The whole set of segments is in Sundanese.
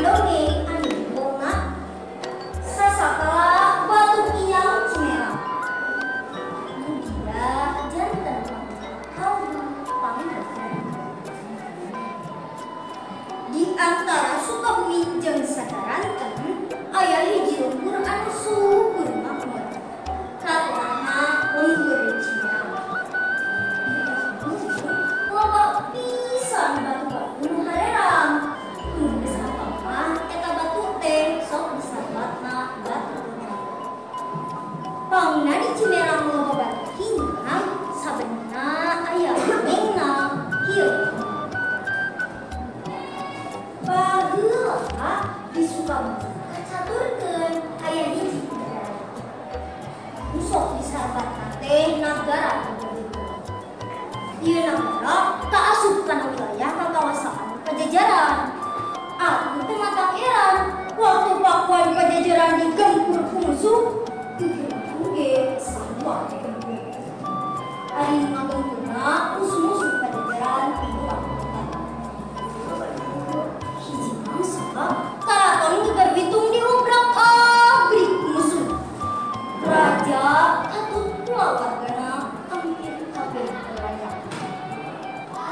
dongeng anu dibongna sasakala batu kinyang Cimerang. Mugia janten kaldu panggoda. Di antara Sukabumi jeung Sadaranten aya hiji lembur anu subur makmur. Katana lembur Cimerang. Loba pisan batu-batu nu harerang. Nu geus apal mah eta batu teh sok disabatna batu kinyang. Pangna di Cimerang loba batu kinyang sabenerna aya dongengna kieu. Baheula di Sukabumi kacaturkeun aya hiji negara. Nu sok disabatna teh nagara Gegerbitung. Ieu nagara kaasup kana wilayah kakawasaan Pajajaran. Aku teu matak heran waktu Pakuan Pajajaran digempur ku musuh, Gegerbitung ge sarua digempur. Ari nu ngagempurna musuh-musuh Pajajaran ti luar kota. Hiji mangsa karaton Gegerbitung diobrak-abrik ku musuh. Raja katut kulawargana hampir kabeh terlayang.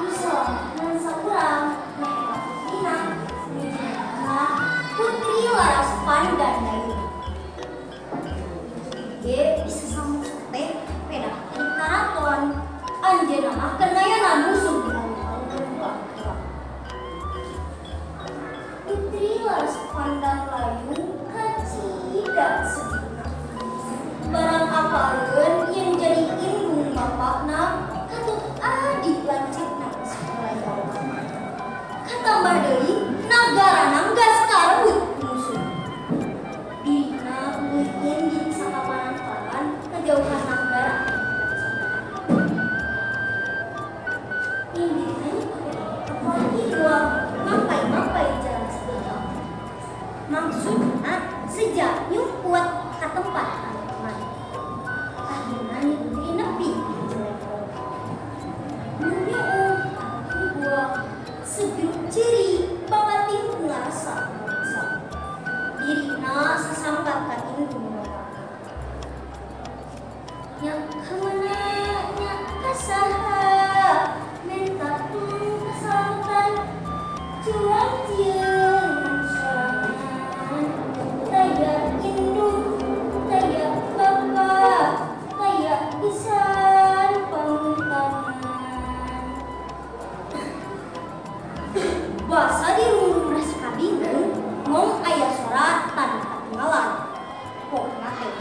Nu salametkeun saurang nyaeta putrina nu dinamana Putri Laras Pandan Layung. Ge bisa samusuh teh pedah di karaton. Anjeunna mah keur ngayanan musuh di alun-alun pulang. Putri Laras Pandan Layung kacida sedihna. Barang apaleun yen jadi indung bapakna katut adi lanceukna geus kalayan. Katambah deui nagarana geus karebut ku musuh. Dirina leuwih indit sakapanan-panan ngajauhan nagara. Inditna apalagi dua mampai-mampai jalan sebelah. Maksudna sejak nyumput ka tempat anu aman. Akhirna Nyi Putri nepi di Cilegon. Nu nyuuh anu buah segrup ciri pangating ku ngarasa bangsa. Dirina sasangkat ka indung bapakna. Nya kamana nya ka saha menta tulung kasalamatan cuang cieun sorangan taya indung taya bapa taya pisan pamuntangan. Basa dirundung rasa kabingung mong aya sora tanpa katinggalan. Pokna teh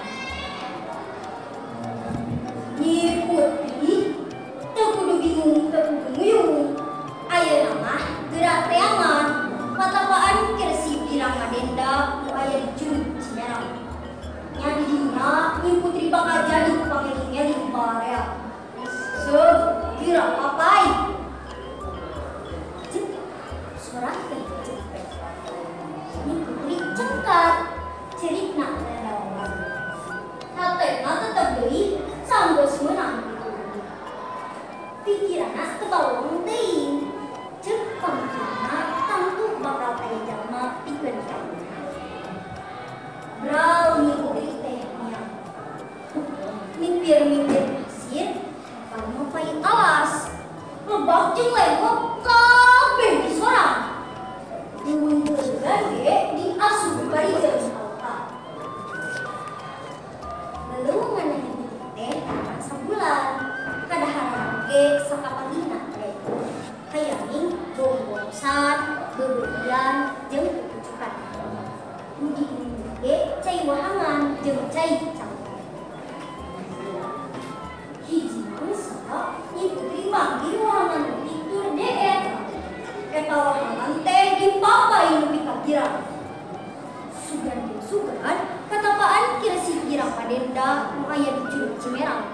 Nyi Putri teu kudu bingung teu kudu nguyung. Ayeuna mah geura teangan patapaan Kirsi Pirang Madenda nu aya di Curug Cimerang. Nya di dinya Nyi Putri bakal jadi pangeling-eling barea. Seug geura papai. Cek sora teh cek. Nyi Putri cengkat cerikna dadawan. Hatena tetep deui sanggeus meunang kitu. Pikiranna teu bawang teuing. Ceuk pamikirna tangtu bakal aya jalma pikeun kauna. Brau Nyi Putri teh nya. Mipir-mipir pasir, harapan mapay alas. Lebak jeung lengkok kabeh disorang. Leuweung ge diasup bari jeung saoka. Leleuweungan Nyi Putri teh sabulan. Kadaharan ge sakapanggihna teh. Hayaning bongbongsan, beubeurian jeung pupucukan. Nu diinum ge cai wahangan jeung cai cangkul. Hiji mangsa Nyi Putri manggih wahangan leutik tur deet. Eta wahangan teh dipapai nepi ka girang. Sugan jeung sugan katapaan Kirsi Girang Padenda nu aya di Curug Cimerang.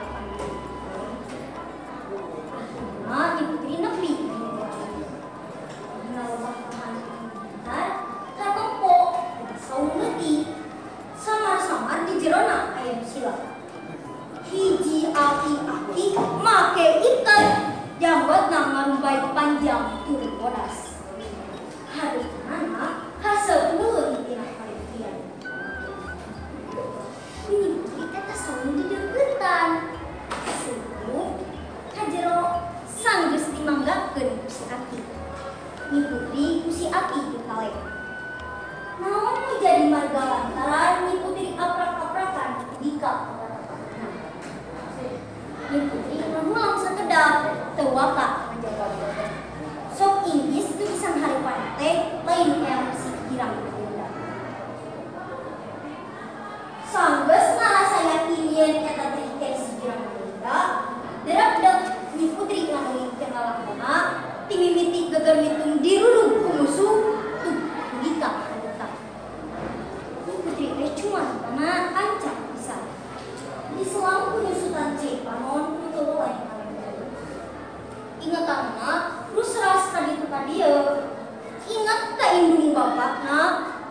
Akhirna Nyi Putri nepi ka hiji curug. Dina lebah lahan bentar katempo saung leutik. Samar-samar di jerona aya nu sila. Hiji aki-aki make iket jambotna ngarumbay panjang tur bodas. Hareupeunana haseup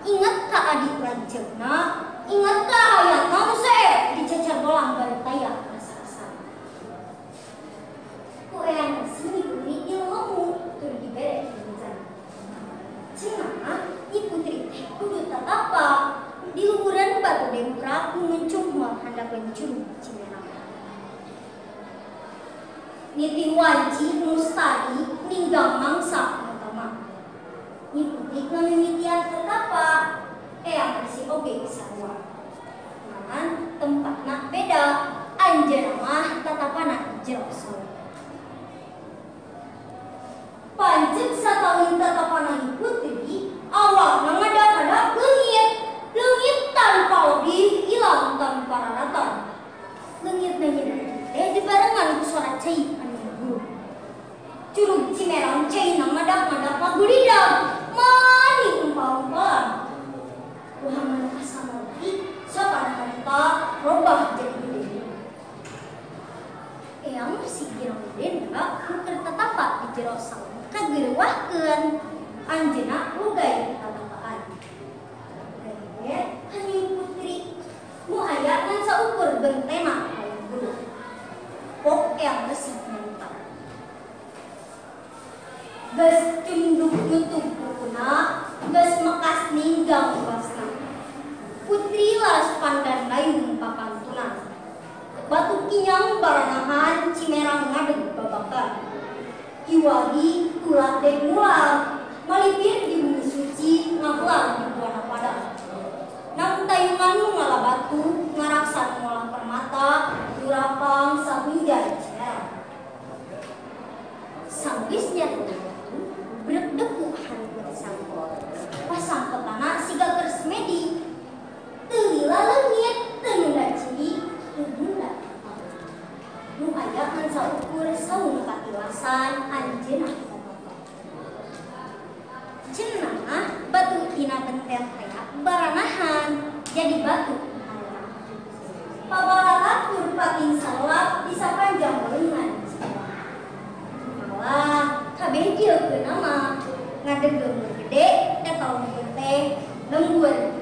Ingat ka adik lanceukna, ingat ka hayatna nu seep dicecer bolang baretaya rasa-rasa. Ku Eyang Resi Nyi Putri dilemu tur dibere ilmu. Cenah Nyi Putri teh kudu tatapa di luhureun batu dengkrak nu ngecunghul handapeun Curug Cimerang. Nitih wanci mustari ninggang mangsa utama. Nyi Putri ngamimitian tetapa, Eyang Resi oge sarua. Ngan tempatna beda, anjeunna mah tatapana jero saung. Pancet sataun tatapana Nyi Putri, awakna ngadak-ngadak leungit, leungit tanpa lebih, ilang tanpa raratan. Leungitna Nyi Putri teh dibarengan ku suara cai anu ngaguru. Curug Cimerang caina ngadak-ngadak ngaguridag, mani umpal-umpalan. Ruangan asa ngopi, sopan harta robah jadi gede. Eyang Resi Girang Widendra nu keur tatapa di jero saung kagerewahkeun, anjeunna lugay tatapaan. Geureut ka Nyi Putri, nu aya ngan saukur gentena hayang guru. Pok Eyang Resi nyarita. Geus cunduk nutup kukuna, geus mekas ninggang luasna. Putri laras pandan layung papantunan. Batu kinyang baranahan Cimerang ngadeg babakan. Kiwari tulak dek mulang, malipir di bumi suci ngahulang di buana padang. Nang tayungan nu ngala batu, ngaraksan ngolah permata, durapang sahunjar Cimerang. Sanggeus nyarita kitu, brek deku hareupeun sangkot. Pasangkotana siga keur semedi. Teu lila leungit, teu nunda ciri, teu nunda tatapa. Nu aya ngan saukur saung katilasan anjeunna tatapa. Cenah batu tina benten teh baranahan jadi batu halerang. Pabalata tur pating salap di sapanjang beuleungan Cimerang. Malah kabeh dieukeun mah ngadeg lembur gede eta lembur teh lembur.